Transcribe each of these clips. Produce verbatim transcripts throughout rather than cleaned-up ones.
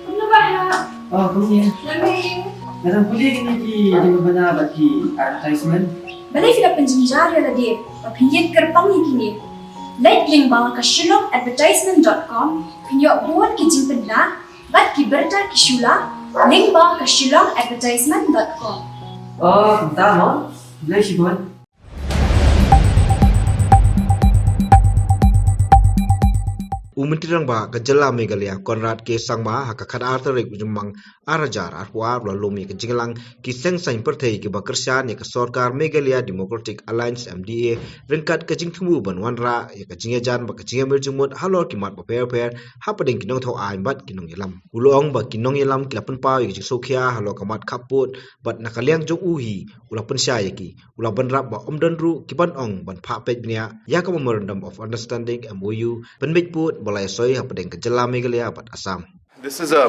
Kumno ba ha? Oh, kumne. Nga dang pule kine ki jingbana bad ki advertisement. Balei phi la pynjynjar ïa lade ba phin ïeng kyrpang ïa kine? Leit lyngba ka shillong advertisement dot com, phin ïoh bun ki jingpynbna bad ki bynta ki shula lyngba ka shillong advertisement dot com. Oh, kumta mo. Balei shibun. U Myntri Rangbah ka jylla Meghalaya Conrad K Sangma ha ka khatar tarik u Jymmang ar hajar arphew ar u la lum ïa ka jingïalang ki seng saiñ pyrthei kiba kyrshan ïa ka sorkar Meghalaya Democratic Alliance, M D A, ryngkat ka jingthmu ban wanrah ïa ka jingïajan bad ka jingïamir jingmut halor ki mat bapher bapher hapdeng ki nongthaw aiñ bad ki nongïalam. U la ong ba ki nongïalam ki la pynpaw ïa ka jingsngewkhia halor ka mat khappud bad na ka liang jong u hi u la pynshai ïa ki. U la bynrap ba ym don ruh ki ban ong ban phah peit bniah ïa ka Memorandum of Understanding, M O U, pynbeit pud ba la ïasoi hapdeng ka jylla Meghalaya bad Assam. This is a,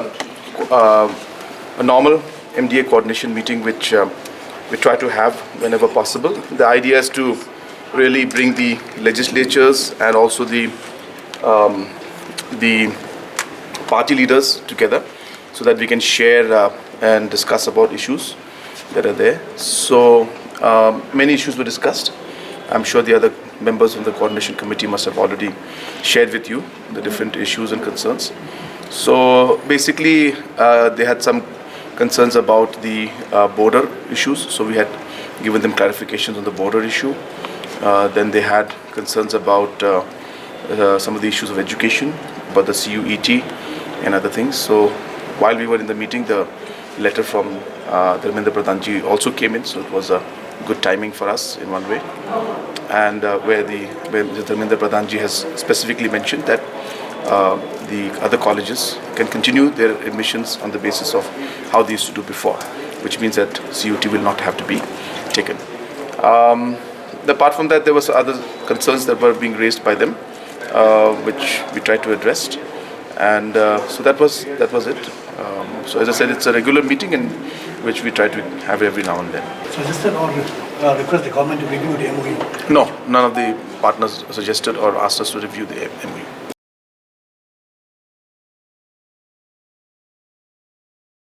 uh, a normal M D A coordination meeting which, uh, we try to have whenever possible. The idea is to really bring the legislatures and also the, um, the party leaders together so that we can share, uh, and discuss about issues that are there. So, um, many issues were discussed. I'm sure the other members of the coordination committee must have already shared with you the different issues and concerns. So basically, uh, they had some concerns about the, uh, border issues. So we had given them clarifications on the border issue. Uh, then they had concerns about, uh, uh, some of the issues of education, about the C U E T and other things. So while we were in the meeting, the letter from, uh, Dharmendra Pradhan ji also came in, so it was a good timing for us in one way. And, uh, where the, where Mister Dharmendra Pradhan ji has specifically mentioned that, uh, the other colleges can continue their admissions on the basis of how they used to do before, which means that C U E T will not have to be taken. Um, apart from that, there was other concerns that were being raised by them, uh, which we tried to address, and, uh, so that was, that was it. Um, so as I said, it's a regular meeting in which we try to have every now and then. Suggested or, uh, request the government to review the M O U? No, none of the partners suggested or asked us to review the M O U.